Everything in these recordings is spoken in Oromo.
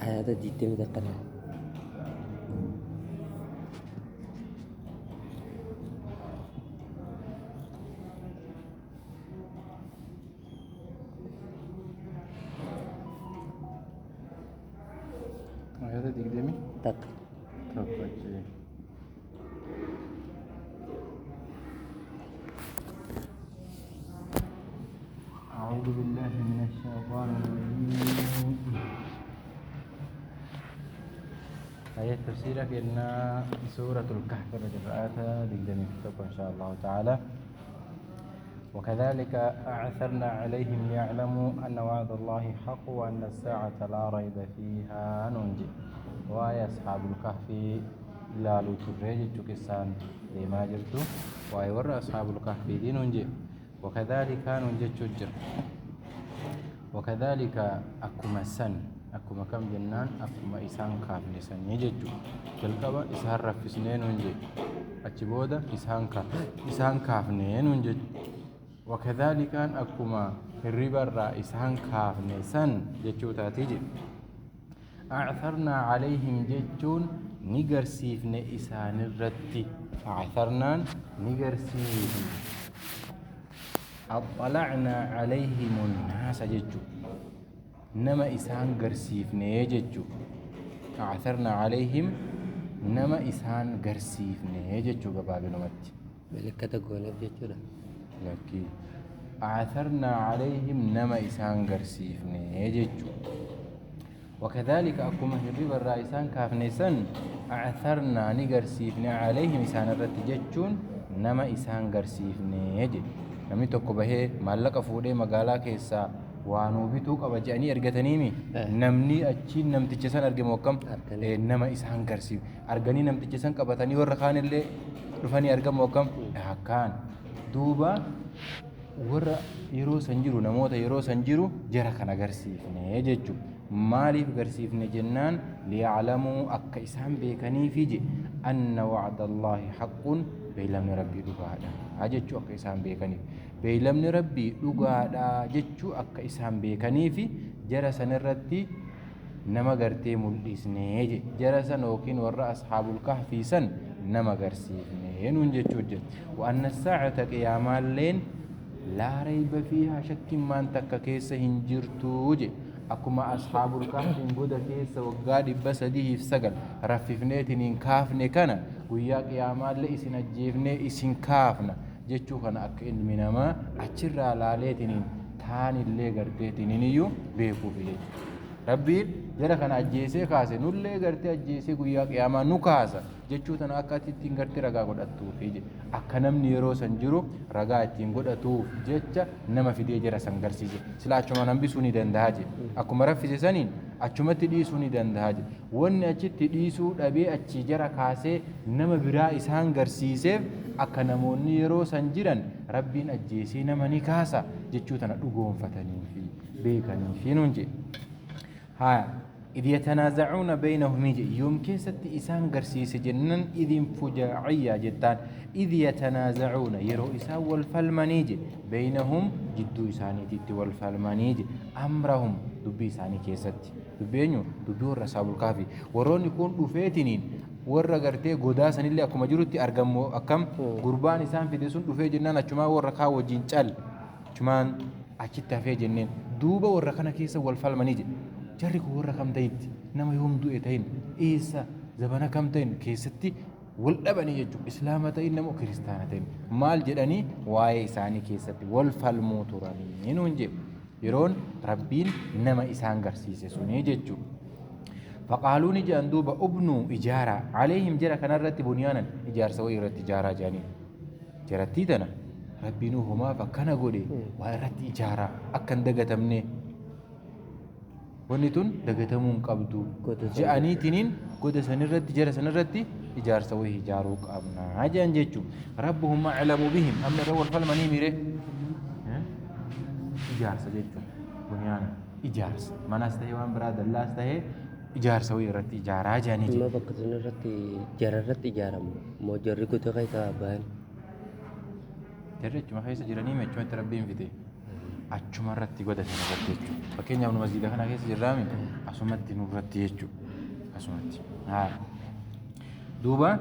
Ayata 21 irraa. Ayata 21 achi. أعوذ بالله من الشيطان الرجيم. آية تفسيرك إن سورة الكهف الرجل آية 21 إن شاء الله تعالى. وكذلك أعثرنا عليهم ليعلموا أن وعد الله حق وأن الساعة لا ريب فيها ننجي. وآية أصحاب الكهف لا تريج كسان لما جرتو وآية ور أصحاب الكهف دي ننجي. وكذلك ننجي تجر. وكذلك أكما سن أكما كم جنان أكما إسان كاف نسان يججو جلقبا إسان رفسنين ننجي أتشبودا إسان كاف ننجي. وكذلك أكما الربا إسان كاف نسان جتشو تاتيجي. أعثرنا عليهم جتشون نجرسيفن إسان الرتي. أعثرنا نجرسيفن أطلعنا عليهم الناس جتشو نما إسان غرسيفن جتشو. أعثرنا عليهم نما إسان غرسيفن جتشو قبابي نمت ملكة قولة جتشو لكن أعثرنا عليهم نما إسان غرسيفن جتشو. وكذلك أكما هرب الرئيسان كافنسن أعثرنا نغرسيفن عليهم إسان الرت جتشون نما إسان غرسيفن جتشو. Namni tokko bahee maallaqa fuudhee magaalaa keessaa waanuu bituu qaba jedhanii ergataniimi namni achiin namticha san argame akkam nama isaan garsiif arganii namticha san qabatanii warra kaanillee dhufanii argamu akkam akkaan duuba warra yeroo san jiru namoota yeroo san jiru jara kana garsiifne jechuudha. Maaliif garsiifne jennaan liya'lamuu akka isaan beekaniifi je anna wa'da Allaahi haqqun beeylamni rabbii dhugaadha jechuu akka isaan beekaniif. Beeylamni rabbii dhugaadha jechuu akka isaan beekaniifi jara sanirratti nama gartee mul'isnee je jara san yookiin warra ashaabul kahfii san nama garsiifnee nuun jechuu jira. Wa'anna saacata qiyaamaalleen laa rayba fiihaa shakkiin maan takka keessa hin jirtuu je. Akkuma ashaabul kahfiin goda keessa waggaa 309 raffifneetiin hin kaafne kana guyyaa qiyaamaallee isin ajjeefnee isin kaafna jechuu kana akka ilmi namaa achirraa laaleetiin taanillee garteetiin iyyuu beekuuf jechuudha. Rabbiin jara kana ajjeesee kaase nullee gartee ajjeesee guyyaa qiyaamaa nu kaasa jechuu tana akka ati ittiin gartee ragaa godhattuufi jedhe. Akka namni yeroo san jiru ragaa ittiin godhatuuf jecha nama fidee jara san garsiise. Sila achumaan hambisuu ni danda'a jedhe. Akkuma raffise saniin achumatti dhiisuu ni danda'a jedhe. Wanni achitti dhiisuu dhabee achii jara kaasee nama biraa isaan garsiiseef akka namoonni yeroo san jiran rabbiin ajjeesee nama ni kaasa jechuu tana dhugoonfatanii fi beekanii fi nuun jedhe. ها إذ يتنازعون بينهم يوم كيست إسان قرسيس جنن إذ فجاعية جتان إذ يتنازعون يرو إسان والفلمانيج بينهم جدو إساني تت والفلمانيج أمرهم دبي إساني كيست دبينيو دبي الرساب الكافي ورون يكون دفيتنين warra gartee godaa sanillee akkuma jirutti argamu akkam gurbaan isaan fide sun dhufee jennaan achumaan warra kaa wajjin cal achumaan achitti hafee jenneen duuba warra kana keessa wal falmanii jedhe. Jarri kun warra kam ta'itti nama yoom du'e ta'in eessa zabana kam ta'in keessatti wal dhabanii jechuudha. Islaama ta'in nama kiristaana ta'in maal jedhanii waa'ee isaanii keessatti wal falmuu turanii nuun jedhu yeroon rabbiin nama isaan garsiise sunii jechuudha. فقالوا نجي أندوبا ابنوا إجارة عليهم جرى كان رتب بنيانا إجارة سوي رت إجارة جاني جرتي تنا ربي نوهما فكان قولي ورت إجارة أكن دقتمني wanni tun dagatamuu hin qabdu je'aniitiniin goda sanirratti jara sanirratti ijaarsa wayii ijaaruu qabnaa jedhan jechuudha. Rabbuhum a'lamu bihim amma irra wal falmanii miire ijaarsa jechuudha. Bunyaana ijaarsa manas ta'ee waan biraa dallaas ta'ee ijaarsa wayii irratti ijaaraa jedhanii jechuudha. Amma bakka sanarratti jara irratti ijaaramu moo jarri goda keessa bahan? Jarri achuma keessa jiranii achumatti rabbiin fite. Achuma irratti goda sana irratti jechuudha. Fakkeenyaaf nu masjiida kana keessa jirraami asumatti nurratti jechuudha. Asumatti. Haa. Duuba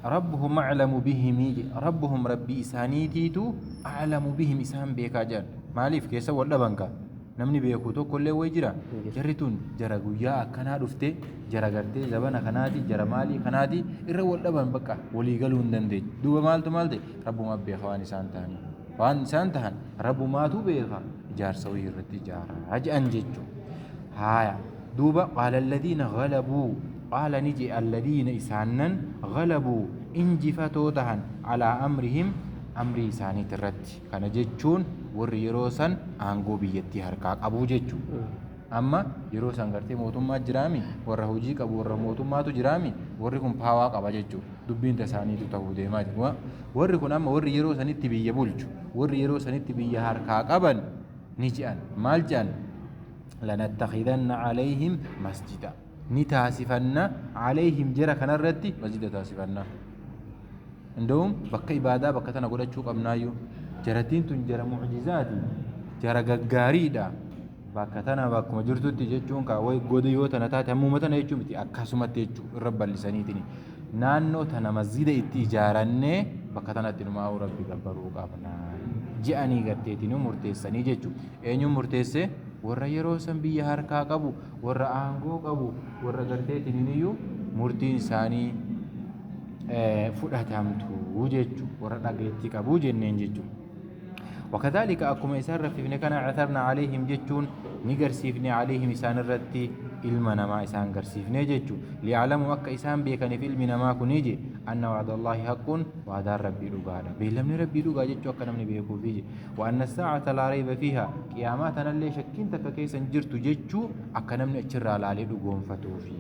rabbuhum aclamu bihimii jedhe. Rabbuhum rabbii isaaniitiitu aclamu bihim isaan beekaa jedhan. Maaliif keessa wal dhaban kaa? Namni beeku tokkollee wayi jira. Jarri tun jara guyyaa akkanaa dhufte, jara gartee zabana kanaati, jara maalii kanaati irra wal dhaban bakka walii galuu hin dandeenye. Duuba maaltu maal ta'e? Rabbuma beeka waan isaan ta'anii. Waan isaan tahan Rabbumaatu beeka ijaarsa wayii irratti ijaaraa je'an jechu. Haaya duuba qaala alladiina ghalabuu qaala ni je'e alladiina isaannan ghalabuu injifatoo tahan alaa amrihim amrii isaaniitirratti. Kana jechuun warri yeroo san aangoo biyyattii harkaa qabuu jechu. Amma yeroo san gartee mootummaa jiraami warra hojii qabu warra mootummaatu jiraami warri kun paawaa qaba jechu. Dubbiin tasaaniitu ta'uu deemaa jiru. Warri kun amma warri yeroo sanitti biyya bulchu, warri yeroo sanitti biyya harkaa qaban ni je'an. Maal je'an? Lanattakhidanna alayhim masjida. Ni taasifanna alayhim jara kanarratti masjida taasifanna. Indawum bakka ibaadaa bakka tana godhachuu qabnaayyuu. Jarattiin tun jara mu'jizaati. Jara gaggaariidha. Bakka tana bakkuma jirtutti jechuun kaa way goda yoo tana taate hammuma tana jechuu miti akkasumatti jechuu irra bal'isaniitini. Naannoo tana masjida itti ijaarannee bakka tanatti numaa'uu Rabbi gabbaruu qabna je'anii garteetinuu murteessanii jechuu. Eenyuun murteesse? Warra yeroo san biyya harkaa qabu, warra aangoo qabu, warra garteetiniiniyyuu murtiin isaanii fudhatamtu jechuu warra dhageettii qabu jenneen jechuu. Wakadhaalika akkuma isaan raffifne kana atharna alayhim jechuun ni garsiifne alayhim isaan irratti ilma namaa isaan garsiifne jechu liya'lamu akka isaan beekaniif ilmi namaa kunii je anna wa'dallaahi haqqun waadaan rabbii dhugaadha beellamni rabbii dhugaa jechuu akka namni beekuufi je wa anna saa'ata laa rayba fiiha qiyaamaa tanallee shakkiin takka keessa hin jirtu jechuu akka namni achirraa laalee dhugoonfatuufi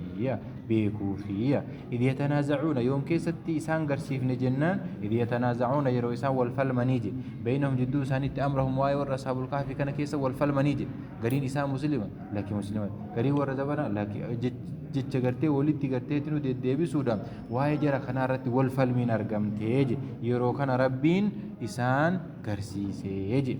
beekuufi. Idh yatanaazacuuna yoom keessatti isaan garsiifne jennaan idh yatanaazacuuna yeroo isaan wal falmanii je beeynahum jidduu isaaniitti amrahum waa'ee warra ashaabul kahfi kana keessa wal falmanii je gariin isaa muslima lakki muslima gariin warra zabana lakki jecha gartee walitti garteetti nu deddeebisuudhaan waa'ee jara kanaa irratti wal falmiin argamtee je yeroo kana rabbiin isaan garsiisee je.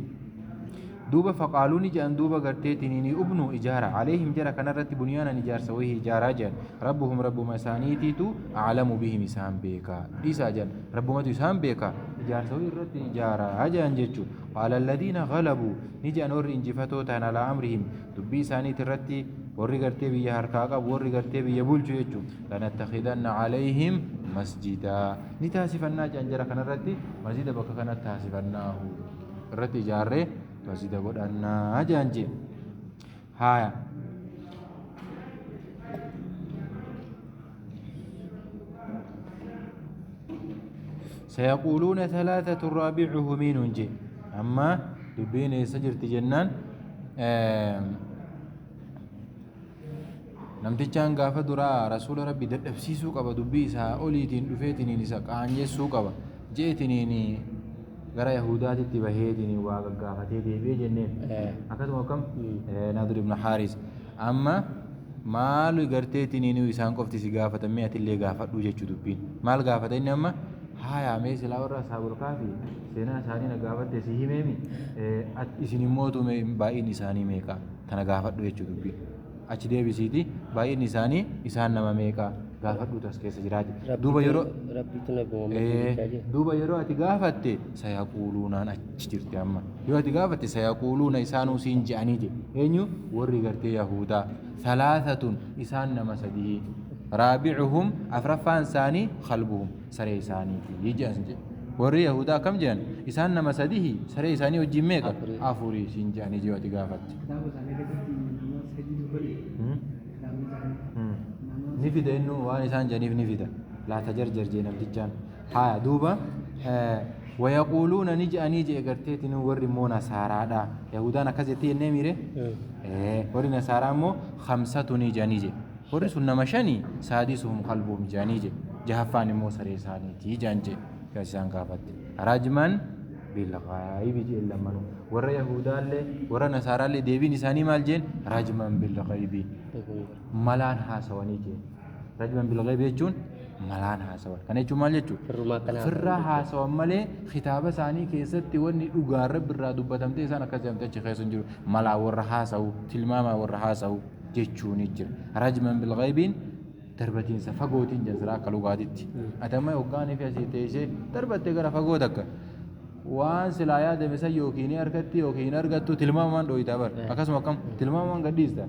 Duuba faqaaluu ni je'an duuba garteetiniini ubnuu ijaara alayhim jara kanarratti bunyaanan ijaarsa wayii ijaaraa je'an rabbuhum rabbuma isaaniitiitu a'lamu bihim isaan beeka dhiisaa je'an rabbumatu isaan beeka ijaarsa wayii irratti ijaaraa je'an jechu qaala alladiina ghalabuu ni je'an warri injifatoo ta'an alaa amrihim dubbii isaaniiti irratti warri gartee biyya harkaa qabu warri gartee biyya bulchu jechu lanattakhidanna alayhim masjidaa ni taasifannaa je'an jara kanarratti masjida bakka kanatti taasifannaahu irratti ijaarree masjida godhannaa jedhan jee haaya sayaquuluuna thalaathatun raabicuhum nuun jee amma dubbiin eessa jirti jennaan namtichaan gaafa duraa rasuula rabbi dadhabsiisuu qaba dubbii isaa oliitiin dhufeetiniin isa qaanjessuu qaba je'etiniin gara yahudaatitti baheetiniin waa gaggaafatee deebi'ee jenneen akkasuma akkam Nadir ibn Haaris amma maal garteetiniin isaan qofti si gaafatan mee atillee gaafadhu jechuu dubbiin maal gaafata inni amma haayaa mee silaa warra asaabul kaafi seenaa isaanii na gaafatte si himeemi isin immoo baay'inni isaanii meeqa tana gaafadhu jechuu dubbiin achi deebisiiti baay'inni isaanii isaan nama meeqa gaafadhuutu as keessa jiraa jedhe. Duuba yeroo Rabbiitu nabi Muhammad jechaa jira. Duuba yeroo ati gaafatte sayaquuluunaan achi jirti amma. Yoo ati gaafatte sayaquuluuna isaanuu siin je'anii jedhe. Eenyu warri gartee Yahudaa salaasatun isaan nama sadii raabicuhum afraffaan isaanii kalbuhum saree isaaniiti jedhan jedhe. Warri Yahudaa akkam jedhan isaan nama sadihi saree isaanii wajjin meeqa Afurii. afurii siin je'anii yoo ati gaafatte. Kitaaba isaanii keessatti nama sadii dubbate. Kitaabni isaanii nama Ni fida innu waan isaan jedhaniif ni fida laa tajarjar jee namtichaan haya duuba wayaquuluuna ni je'anii je'e garteetiin warri immoo nasaaraadha yahudaan akkas jettee jennee miire warri nasaaraa immoo khamsatu ni je'anii je'e warri sun nama shani saadisuhum kalbuhum je'anii je'e jahaffaan immoo saree isaaniiti je'an je'e gaas isaan gaafatte rajman bilghaybi jeen lammanuu warra yahudaallee warra nasaaraallee deebiin isaanii maal jeen rajman bilghaybi malaan haasawanii jeen rajman bilghaybi jechuun Malaan haasawan. Kana jechuun maal jechuudha? Firrumaa akkanaa Firraa haasawan malee kitaaba isaanii keessatti wanni dhugaan Rabbi irraa dubbatamtee isaan akkas jedhamte achi keessa hin jiru. Malaa warra haasa'u, tilmaamaa warra haasa'u jechuun jira. Rajman bilghaybiin darbatiinsa fagootiin jira silaa akka lugaatitti. Ati amma hoggaanii fi asii teessee darbattee gara fagoo takka waan silaa yaadame san yookiin ni argatti yookiin hin argattu tilmaamaan dhooytaa bar. Akkasuma akkam tilmaamaan gadhiista.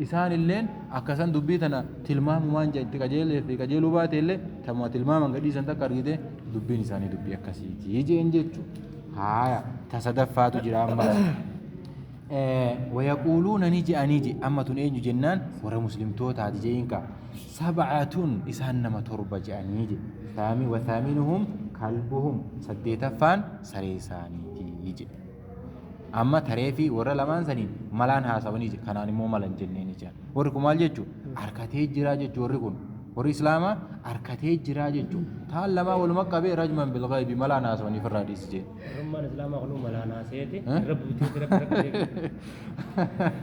Isaan illeen akkasan dubbii tana tilmaamumaan itti qajeelee fi qajeeluu baate illee tama tilmaamaan gadhiisan takka argite dubbiin isaanii dubbii akkasiiti jeen jechuudha. Haaya ta sadaffaatu jira ammas. Wayaquuluuna ni je'anii je amma tun eenyu jennaan warra muslimtootaati je'in ka sab'atun isaan nama torba je'anii je thaami wa thaaminuhum kalbuhum saddeetaffaan saree isaaniiti je amma taree fi warra lamaan saniin malaan haasawanii je kanaan immoo malan jenneeni jedhan warri kun maal jechuu harkatee jiraa jechuu warri kun warri islaamaa harkatee jiraa jechuu taan lamaa waluma qabee rajman bilghaybi malaan haasawanii ofirraa dhiisi jeen. Warrummaan Islaamaa kunuu malaan haasayeeti irra buutee irra bira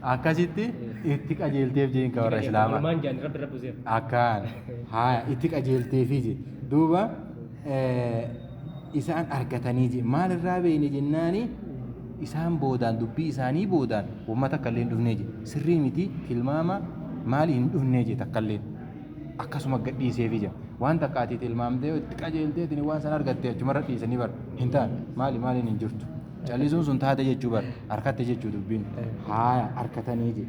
Akkasitti itti qajeelteef jeen ka warra islaamaa. Walumaan jaan rabbi irra buuseef. Akkaan haaya itti qajeelteefi je duuba isaan argatanii je maalirraa beeyne jennaani isaan boodaan dubbii isaanii boodaan wamma takka illee hin dhufnee je sirrii miti tilmaama maali hin dhufnee je takka illee akkasuma gadhiiseefi je waan takka ati tilmaamtee itti qajeelteetiin waan san argatte achumarra dhiisanii bar hin taane maali maaliin hin jirtu callisuun sun taate jechuu bar harkatte jechuu dubbiin haaya harkatanii je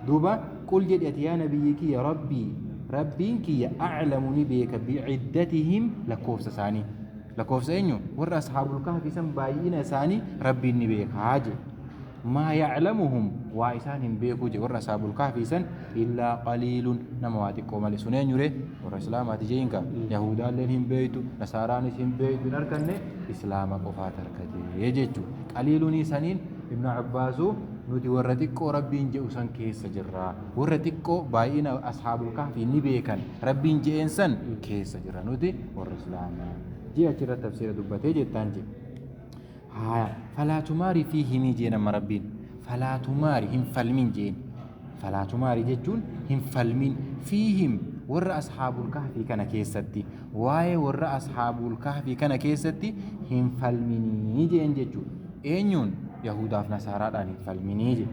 duuba qul jedhi ati yaa nabiyyi kiyya rabbii rabbiin kiyya aclamu ni beeka biciddatihim lakkoofsa isaanii lakkoofsa eenyu warra ashaabul kahfi san baay'ina isaanii rabbiin ni beekaa je maa yaclamuhum waa isaan hin beekuu je warra ashaabul kahfi san illaa qaliilun nama waa xiqqoo malee sun eenyu ree warra islaamaati jeinka yahudaalleen hin beeytu nasaaraanis hin beeytu hin arkanne islaama qofaat harkatee jechuu qaliilunii saniin ibnu abbaasuu nuti warra xiqqoo rabbiin je'u san keessa jirra warra xiqqoo baay'ina ashaabul kahfi ni beekan rabbiin je'een san keessa jirra nuti warra islaamaa jee achirra tafsiira dubbatee jettaan je haya falaa tumaari fiihimii jeen amma rabbiin falaa tumaari hin falmin jeen falaa tumaari jechuun hin falmin fiihim warra ashaabul kahfii kana keessatti waa'ee warra ashaabul kahfii kana keessatti hin falminii jeen jechuudha eenyuun yahudaaf nasaaraadhaan hin falminii je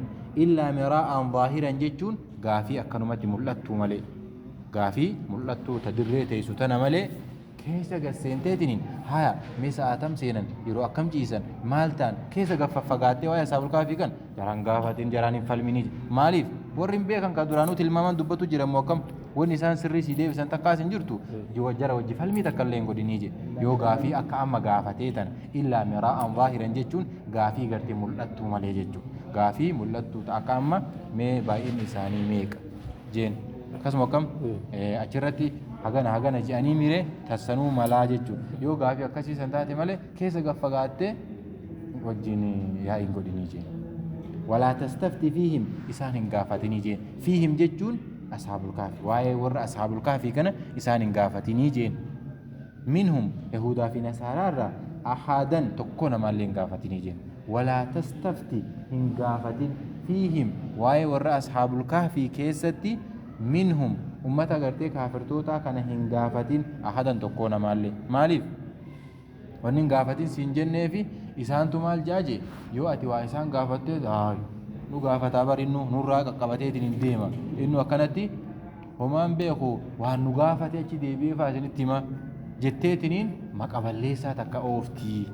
illaa miraa'an zaahiran jechuun gaafii akkanumatti mul'attuu malee gaafii mul'attuu ta dirree teessu tana malee keessa gasseenteetiniin haya mee sa'aatam seenan yeroo akkam ciisan maal ta'an keessa gaffaffagaattee waa'ee ashaabul kahfii kan jaraan gaafatiin jaraan hin falminii maaliif warri hin beekan ka duraanuu tilmaaman dubbatu jira moo akkam wanni isaan sirrii sii deebisan takkaas hin jirtu jara wajji falmii takka illee hin godhinii je yoo gaafii akka amma gaafatee tana illaa miraa'an zaahiran jechuun gaafii gartee mul'attuu malee jechuudha gaafii mul'attuu akka amma mee baay'inni isaanii meeqa jeen akkasuma akkam achirratti hagana hagana je'anii mire tassanuu malaa jechuudha yoo gaafii akkasii san taate malee keessa gaffagaattee wajjin yaa'iin godhinii jeen walaa tastafti fiihim isaan hin gaafatinii jeen fiihim jechuun ashaabul kahfi waa'ee warra ashaabul kahfi kana isaan hin gaafatinii jeen minhum yahudaa fi nasaaraarraa ahadan tokko namaallee hin gaafatinii jeen walaa tastafti hin gaafatin fiihim waa'ee warra ashaabul kahfi keessatti minhum ummata gartee kaafirtootaa kana hin gaafatin ahadan tokko namaallee maaliif wanni hin gaafatin siin jenneefi isaantu maal jaaje yoo ati waa isaan gaafattee nu gaafataa bar innu nurraa qaqqabateetiin hin deema innu akkanatti homaan beeku waan nu gaafate achi deebi'ee faa isinitti hima jetteetiniin maqa balleessaa takka ooftii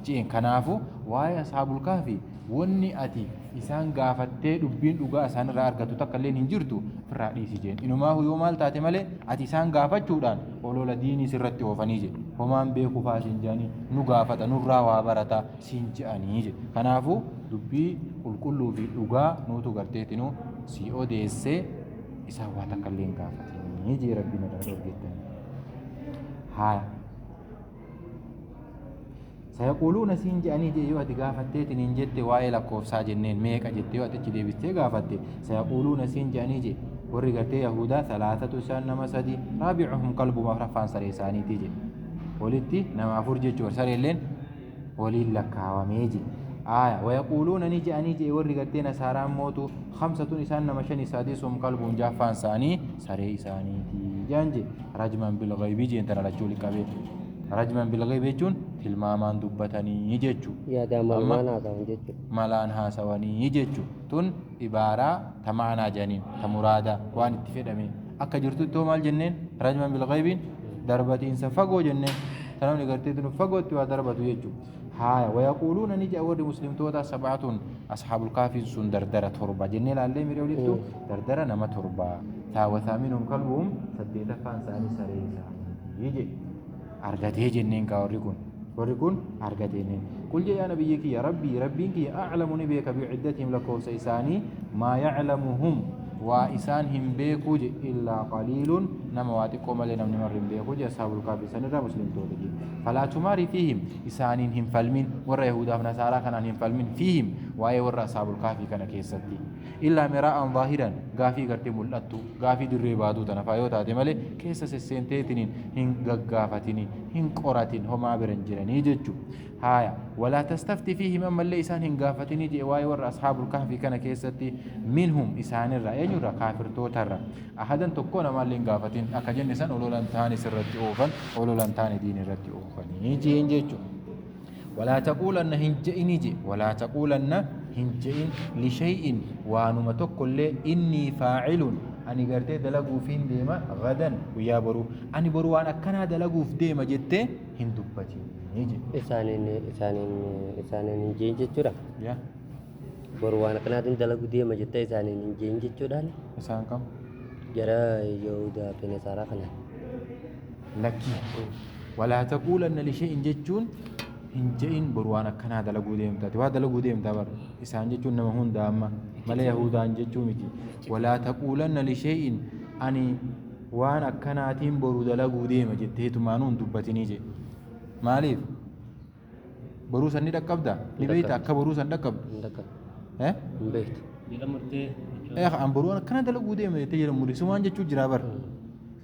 jeen kanaafu waa'ee ashaabul kahfi wanni ati isaan gaafattee dubbiin dhugaa isaan irraa argattu takka illeen hin jirtu ofirraa dhiisi jeen inumaahu yoo maal taate malee ati isaan gaafachuudhaan olola diinii sirratti oofanii je homaan beeku faa siin jedhanii nu gaafata nurraa waa barata siin je'anii je kanaafuu dubbii qulqulluu fi dhugaa nuutu garteetinuu si odeessee isaan waa takka illee hin gaafatinii jee rabbiin irraa dhorgettanii haya sayaquuluuna siin je'anii jee yoo ati gaafatteetiin hin jette waa'ee lakkoofsaa jenneen meeqa jette yoo ati achi deebistee gaafatte sayaquuluuna siin je'anii jee warri gartee yahudaa salaatatu isaan nama sadi raabicuhum kalbuhum afraffaan saree isaaniitii je walitti nama afur jechuudha sareelleen waliin lakkaawamee je Aya wayaquuluuna ni je'anii je'e warri gartee nasaaraan mootu khamsatun isaan nama shani saadisuhum kalbuhum jaffaan isaanii saree isaaniiti je'an je rajman bilghaybii jeen tana lachuu liqabee rajman bilghaybii jechuun tilmaamaan dubbatanii jechuu Yaadaan malumaan haasawan jechuudha. Malaan haasawanii jechu tun ibaaraa ta ma'anaa jedhaniin ta muraadaa waan itti fedhame akka jirtutti hoo maal jenneen rajman bilghaybiin darbatiinsa fagoo jenneen ta namni gartee tun fagootti waa darbatu jechu haaya wayaquuluuna ni jedha warri muslimtoota sab'atun ashaabul kaafiin sun dardara torba jennee laallee miree olittu dardara nama torba taa wathaaminum kalbuhum saddeetaffaan isaanii saree isaanii jedhe argatee jenneen kaa warri kun warri kun argatee jenneen qul jee yaa nabiyyii kiyya rabbii rabbiin kiyya aclamu ni beeka biciddatihim lakkoofsa isaanii maa yaclamuhum waa isaan hin beekuu je illaa qaliilun nama waa xiqqoo malee namni marri hin beekuu je ashaabul kaafi sanirraa muslimtoota je falaa tumaari fiihim isaaniin hin falmin warra yahudaaf nasaaraa kanaan hin falmin fiihim waa'ee warra ashaabul kaafii kana keessatti illaa miraa'an zaahiran gaafii gartee mul'attu gaafii dirree baatuu tana faa yoo taate malee keessa sesseenteetiniin hin gaggaafatini hin qoratin homaa bira hin jiranii jechu haaya walaa tastafti fiihim ammallee isaan hin gaafatinii jee waa'ee warra ashaabul kahfii kana keessatti minhum isaanirra eenyurra kaafirtootarra ahadan tokko namaallee hin gaafatin akka jenne san ololan taane sirratti oofan ololan taane diin irratti oofanii jeen jechu walaa taquulanna hin je'inii je walaa taquulanna hin je'in lishay'in waanuma tokkollee innii faacilun ani gartee dalaguufiin deema gadan guyyaa boruu ani boru waan akkanaa dalaguuf deema jettee hin dubbatinii je Isaaniin isaaniin isaaniin hin je'in jechuudha. yaa Boru waan akkanaatiin dalaguu deema jettee isaaniin hin je'in jechuudhaan isaan kam jara Yahudaa fi Nasaaraa kanaan. Lakkii walaa taquulanna lishay'in jechuun hin je'in boru waan akkanaa dalaguu deemta ati waa dalaguu deemta bar isaan jechuun nama hunda amma malee yahudaan jechuu miti walaa taquulanna lishay'in ani waan akkanaatiin boru dalaguu deema jetteetumaanuu hin dubbatinii jedhe maaliif boruu san ni dhaqqabda ni beeyta akka boruu san dhaqqabdu Hin dhaqqabu. Eh? Hin beektu. Jala murtee jechuudha. Eh, an boruu waan akkana dalaguu deema jettee jedhamu mul'isumaan jechuu jira bar.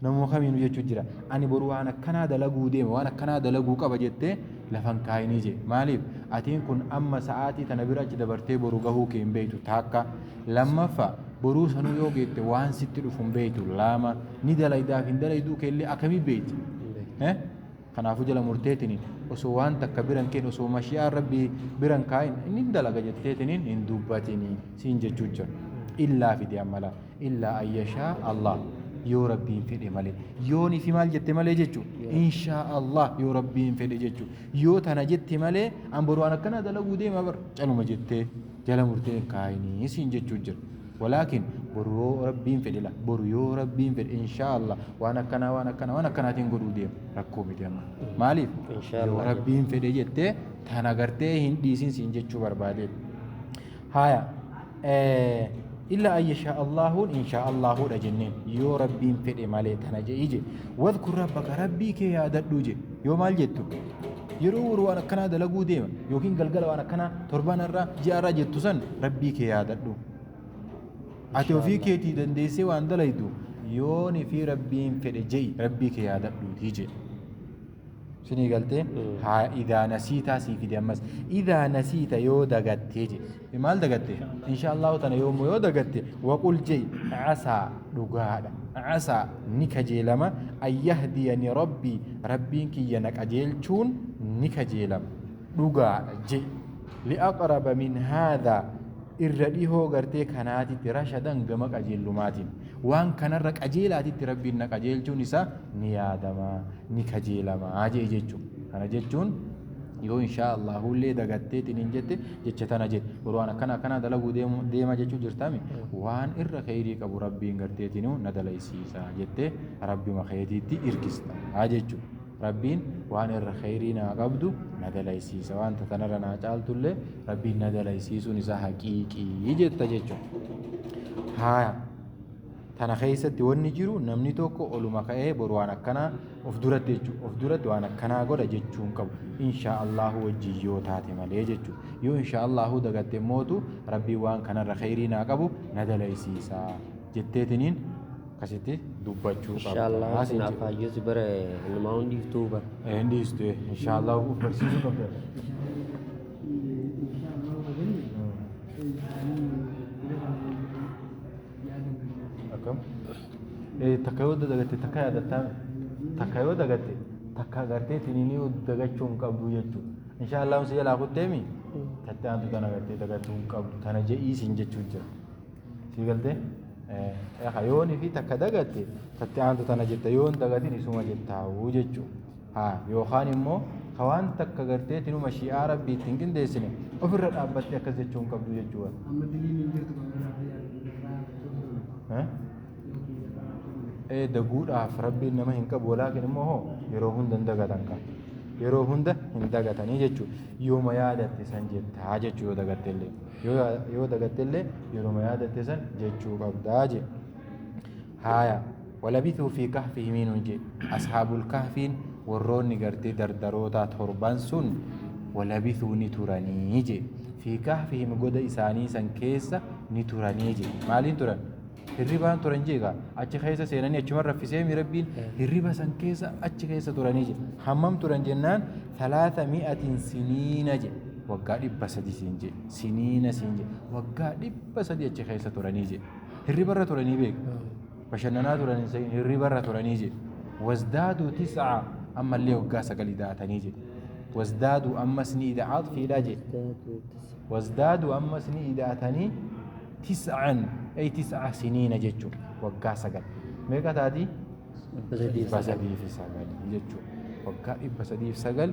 Namuma kamiinuu jechuu jira. Ani boru waan akkanaa dalaguu deema, waan akkanaa dalaguu qaba jettee lafan kaayinii jee. Maaliif? Atiin kun amma sa'aatii tana bira achi dabartee boru gahuu kee hin beektu taakka. Lammaffaa boruu sanuu yoo geette waan sitti dhufu hin beektu lama. Ni dalaydaaf hin dalayduu keellee akkamii beekti? Hin beektu. Eh? Kanaafuu jala murteetiniin osoo waan takka bira hin keen osoo mashi'aan Rabbii bira hin kaa'in inni hin dalaga jetteetiniin hin dubbatinii siin jechuu jira. Illaa fide amma laa illaa an yashaa Allah yoo Rabbiin fedhe malee yoon fi maal jette malee jechu inshaa Allah yoo Rabbiin fedhe jechu yoo tana jette malee an boru waan akkanaa dalaguu deema bar caluma jettee jala murtee hin kaayinii siin jechuu jira. Walaakin boru yoo Rabbiin fedhe la boru yoo Rabbiin fedhe inshaa Allah waan akkanaa waan akkanaa waan akkanaatiin godhuu deema rakkoo miti amma maaliif Inshaa yoo Allah. Rabbiin fedhe jettee tana gartee hin dhiisin siin jechuu barbaadee haya illa an yashaa Allaahuun inshaa Allaahuudha jenneen yoo Rabbiin fedhe malee tana je'i je wadhkur rabbaka Rabbii kee yaadadhuu je yoo maal jettu yeroo boru waan akkanaa dalaguu deema yookiin galgala waan akkanaa torbaan irraa ji'a irraa jettu san Rabbii kee yaadadhu Ati ofii keetii dandeessee waan dalaydu yooni fi Rabbiin fedhe je'i Rabbii kee yaadadhuutii je'e. Sinii galtee? Haa idaa nasiitaa sii fide ammas. Idaa nasiita yoo dagattee je'e. Maal dagatte? Insha Allahu tana yoommoo yoo dagatte waqul je'i asaa dhugaadha. Asaa ni kajeelama an yahdiyani Rabbii Rabbiin kiyya na qajeelchuun ni kajeelama. Dhugaadha je'i. Li'aqraba min haadhaa irra dhihoo gartee kanaatitti rashadan gama qajeellumaatiin waan kanarra qajeelaatitti Rabbiin na qajeelchuun isaa ni yaadama ni kajeelama jee jechu kana jechuun yoo inshaa Allaahullee dagatteetiin hin jette jecha tana jedhe boru waan akkana akkanaa dalaguu deema jechuu jirtaami waan irra kheyrii qabu Rabbiin garteetinuu na dalaysiisa jettee Rabbima keetiitti irkista jechu Rabbiin waan irra kheyrii naa qabdu na dalaysiisa wanta tanarra naa caaltullee Rabbiin na dalaysiisuun isaa haqiiqii jetta jechuudha. Haaya tana keessatti wanni jiru namni tokko oluma ka'ee boru waan akkanaa of duratti jechuudha. Of duratti waan akkanaa godha jechuu hin qabu. Inshaa Allahu wajjin yoo taate malee jechuudha. Yoo inshaa Allahu dagatte mootu Rabbiin waan kanarra kheyrii naa qabu na dalaysiisa jetteetiniin akkasitti dubbachuu qabda. Inshaallah Siin kanaaf jedhe. hayyuu si bara inumaa hin dhiiftuu bara. Hin dhiistu inshallah of barsiisuu qabda. Inshallah. Takka yoo dagatte takka yaadattaa takka yoo dagatte takka gartee tiniinii dagachuu hin qabdu jechuudha. Inshaallah si jalaa kutteemi tatte aantu tana gartee dagachuu hin qabdu tana je'ii siin jechuu jira. Sii galtee? Yoonii fi takka dagatte tatte aantu tana jetta yoon dagatin isuma jettaa'u jechuudha. Haa yookaan immoo ka waan takka gartee tinuma shi'aa rabbii ittiin qindeessine ofirra dhaabbattee akkas jechuu hin qabdu jechuudha. Amma diliin hin jirtu kan irraa Daguudhaaf rabbiin nama hin qabu walaakin immoo hoo yeroo hunda hin dagatan kan yeroo hunda hin dagatanii jechuudha. Yooma yaadatte san jettaa jechuu yoo dagatte illee yoo dagatte illee yeroo yaadatte san jechuu qabdaa je. Haaya walabithuu fi kahfihim nuun je ashaabul kahfiin warroonni gartee dardaroota torban sun walabithuu ni turanii je fi kahfihim goda isaanii san keessa ni turanii je. Maaliin turan? Hirribaan turan jeegaa achi keessa seenanii achuma raffisee mi rabbiin hirriba san keessa achi keessa turanii je. Hammam turan jennaan 300 siniina je waggaa 300 siin je siniina siin je waggaa 300 achi keessa turanii je. Hirribarra turanii beeku bashannanaa turan hin hirribarra turanii je. Wasdaaduu 9 ammallee waggaa 9 daatanii je. Wasdaaduu ammas ni ida'aat fiidhaa je. Wasdaaduu ammas ni ida'atanii 9 ay 9 siniina jechuun waggaa 9 meeqa taatii? 309 jechuun waggaa 309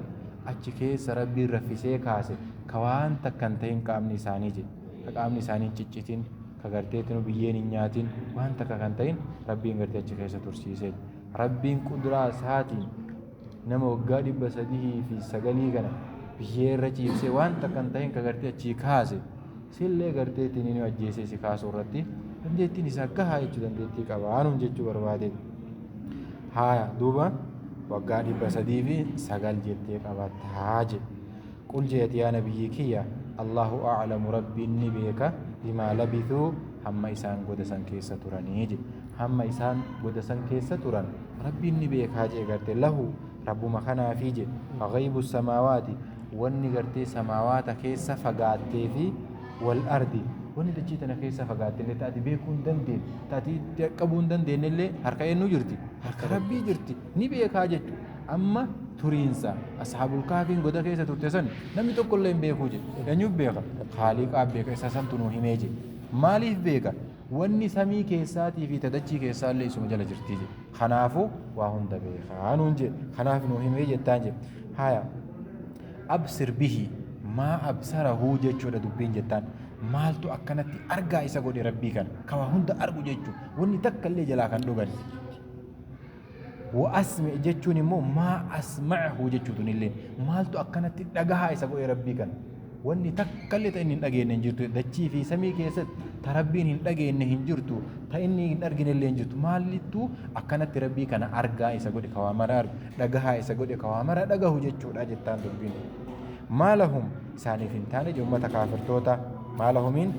achi keessa rabbiin raffisee kaase ka waan takka hin ta'in qaamni isaanii je ka qaamni isaanii hin ciccitin ka garteetti biyyeen hin nyaatin waan takka kan ta'in rabbiin gartee achi keessa tursiisee rabbiin quduraa isaatiin nama waggaa 309 kana biyyee irra ciibsee waan takka hin ta'in ka gartee achii kaase sillee garteettiin inni ajjeesee si kaasuu irratti dandeettiin isaa gahaa jechuu dandeettii qaba anuun jechuu barbaade. Haaya duuba waggaa 309 jettee qabattaa je. Qul jeeti yaa nabiyyii kiyya Allahu a'lamu rabbiin ni beeka bimaa labithuu hamma isaan goda san keessa turanii je. Hamma isaan goda san keessa turan rabbiin ni beekaa jee gartee lahu rabbuma kanaafii je. Ghaybu samaawaati wanni gartee samaawaata keessa fagaattee fi wal ardi wanni dachii tana keessa fagaatte illee taati beekuu hin dandeenye taati qabuu hin dandeenye illee harka eenyu jirti? Harka rabbii jirti ni beekaa jechuudha. Amma turiinsa ashaabul kaafiin goda keessa turte san namni tokko illee hin beekuu jedhe. Eenyuuf beeka? Khaaliqaa beeka isa santu nuu himee jedhe. Maaliif beeka? Wanni samii keessaatii fi tadachii keessaa illee isuma jala jirti jedhe. Kanaafuu waa hunda beekaa nuun jedhe. Kanaaf nuu himee jettaan jedhe. Haaya absir bihi maa absarahu jechuudha dubbiin jettaan. Maaltu akkanatti argaa isa godhe rabbii kana ka waa hunda argu jechuudha. Wanni takka illee jalaa kan dhugan. Wa asmi jechuun immoo maa asma'ahu jechuutu illee maaltu akkanatti dhagahaa isa godhe rabbii kana. Wanni takka illee ta inni hin dhageenye hin jirtu. Dachii fi samii keessatti ta rabbiin hin dhageenye hin jirtu. Ta inni hin argine illee hin jirtu. Maalittuu akkanatti rabbii kana argaa isa godhe ka waa mara argu dhagahaa isa godhe ka waa mara dhagahu jechuudha jettaan dubbiin. Maalahum isaaniif hin taane uummata kaafirtoota maalahumiin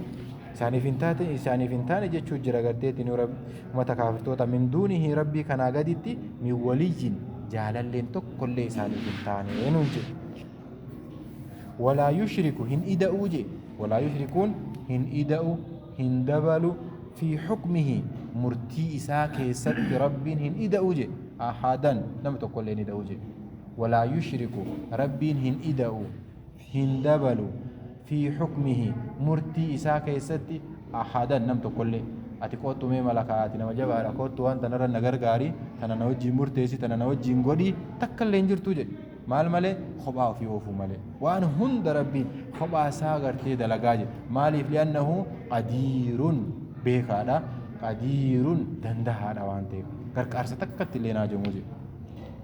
isaaniif hin taate isaaniif hin taane jechuu jira garteetiin uummata kaafirtoota min duunihi rabbii kanaa gaditti min waliyyin jaalalleen tokkollee isaaniif hin taane nuun jedhe. Walaa yushriku hin ida'uu je walaa yushrikuun hin ida'u hin dabalu fi xukmihi murtii isaa keessatti rabbiin hin ida'u je ahadan nama tokkollee hin ida'u je. Walaa yushriku rabbiin hin ida'u hin dabalu fi xukmihi murtii isaa keessatti ahadan nam tokkollee. Ati koottu mee malakaa ati nama jabaadha koottu waan tanarra na gargaari tana na wajjiin murteessi tana na wajjiin godhi takka illee hin jirtu jedhe. Maal malee kophaa ofii oofuu malee waan hunda rabbiin kophaa isaa gartee dalagaa jedhe. Maaliif li'annahu qadiirun beekaadha qadiirun dandahaadha waan ta'eef gargaarsa takkatti illee naa jomuu jedhe.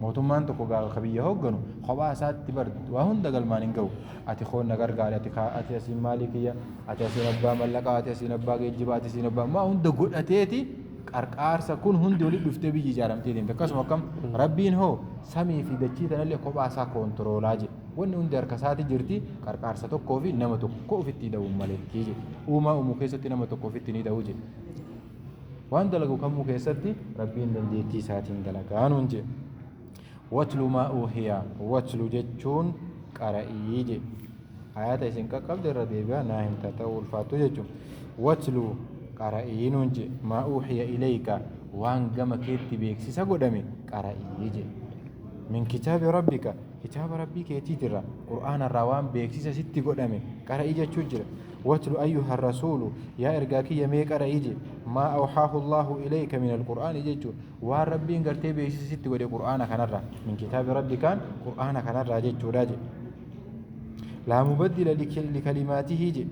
Mootummaan tokko gaafa biyya hoogganu kophaa isaatti bar waa hunda galmaan hin ga'u. Ati koon na gargaari ati asiin maalii kiyya ati asiin abbaa mallaqaa ati asiin abbaa geejjibaa ati asiin abbaa maa hunda godhateeti qarqaarsa kun hundi walitti dhuftee biyyi ijaaramtee deemte. Akkasuma akkam rabbiin hoo samii fi dachii tanallee kophaa isaa koontiroolaa jedhe. Wanni hundi harka isaati jirti qarqaarsa tokkoo fi nama tokko ofitti hidhuu maletti jedhe. Uumaa uumuu keessatti nama tokko ofitti ni hidhuu jedhe. Waan dalagu kamuu keessatti rabbiin dandeettii isaatiin dalagaa nuun jedhe. Watlu maa uuhiya watlu jechuun qara'ii jedhe. Ayata isin qaqqabde irra deebi'a naa hin ta'u ulfaattu jechuun. Watlu qara'ii nuun jedhe maa uuhiya ilayka Waan gama keetti beeksisa godhame qara'ii jedhe. Min kitaabi rabbika, kitaaba rabbii keetiitirra, qur'aanarraa waan beeksisa sitti godhame qara'ii jechuu jira. Watlu ayyuha rasuulu, yaa ergaa kiyya mee qara'ii je, maa awxaahu allaahu ilayka min alqur'aani jechuu, waan rabbiin gartee beeksisa sitti godhe qur'aana kanarraa, min kitaabi rabbikaan qur'aana kanarraa jechuudha je. Laa mubaddila likalimaatihi je,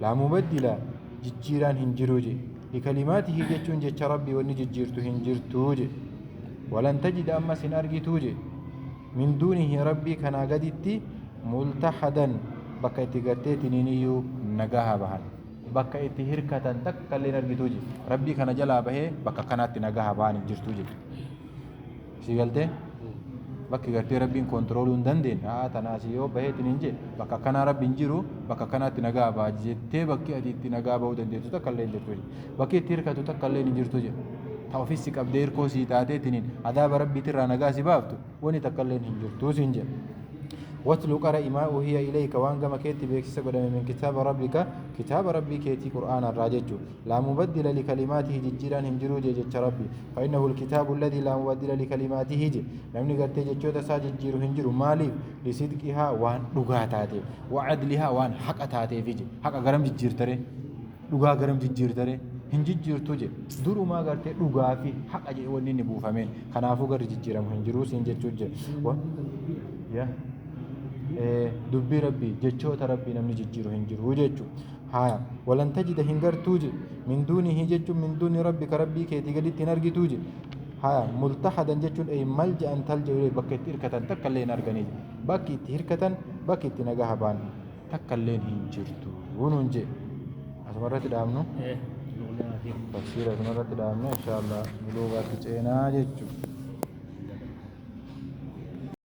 laa mubaddila jijjiiraan hin jiru je, likalimaatihi jechuun jecha rabbii wanni jijjiirtu hin jirtuu je. Walan tajida, ammas hin argituu je, min duunihi rabbii kanaa gaditti, multahadan bakka itti garteetiniiniyyuu nagaha bahan, bakka itti hirkatan takka illee hin argituu je. Rabbii kana jalaa bahee bakka kanaatti nagaha bahan hin jirtuu je. Si galtee? Bakki gartee rabbiin kontirooluu hin dandeenye haa tanaas yoo baheetiin hin jee, bakka akkanaa rabbi hin jiru, bakka akkanaatti nagaa baha jettee bakki ati itti nagaa bahuu dandeettu takka illee hin jirtu je. Bakki itti hirkatu takka illee hin jirtu je. Ta ofis si qabdee hirkoo sii taateetiniin adaaba rabbiitirraa nagaa si baaftu wani takka illee hin jirtu siin jedha. Watlu qara'i, maa uhiya ilayka, waan gama keetti beeksisa godhame, min kitaaba rabbika, kitaaba rabbii keetii qur'aanarraa jechu. Laa mubaddila likalimaatihi, jijjiiraan hin jiruu jee jecha rabbi. Fa innahu alkitaabu alladhii laa mubaddila likalimaatihi je, namni gartee jechoota isaa jijjiiru hin jiru. Maaliif? Lisidqihaa, waan dhugaa taateef, wa cadlihaa, waan haqa taateefi je. Haqa garam jijjiirtare? Dhugaa garam jijjiirtare? Hin jijjiirtu je. Durumaa gartee dhugaa fi haqa jedhe wanni inni buufameen, kanaafuu garri jijjiiramu hin jiruu siin jechuu jira. Ya dubbii rabbii, jechoota rabbii namni jijjiiru hin jiru jechu. Haya, walan tajida hin gartuu je, min duunihi jechuun min duuni rabbika, rabbii keetii gaditti hin argituu je. Haya, multahadan jechuun ay malja'an talja'u ilayhi, bakka itti hirkatan takka illee hin arganii je. Bakki itti hirkatan, bakki itti nagaha ba'an takka illeen hin jirtu nuun je. Asuma irratti dhaabnu, tafsiira asuma irratti dhaabnu, insha Allah buluugaatti ceenaa jechu.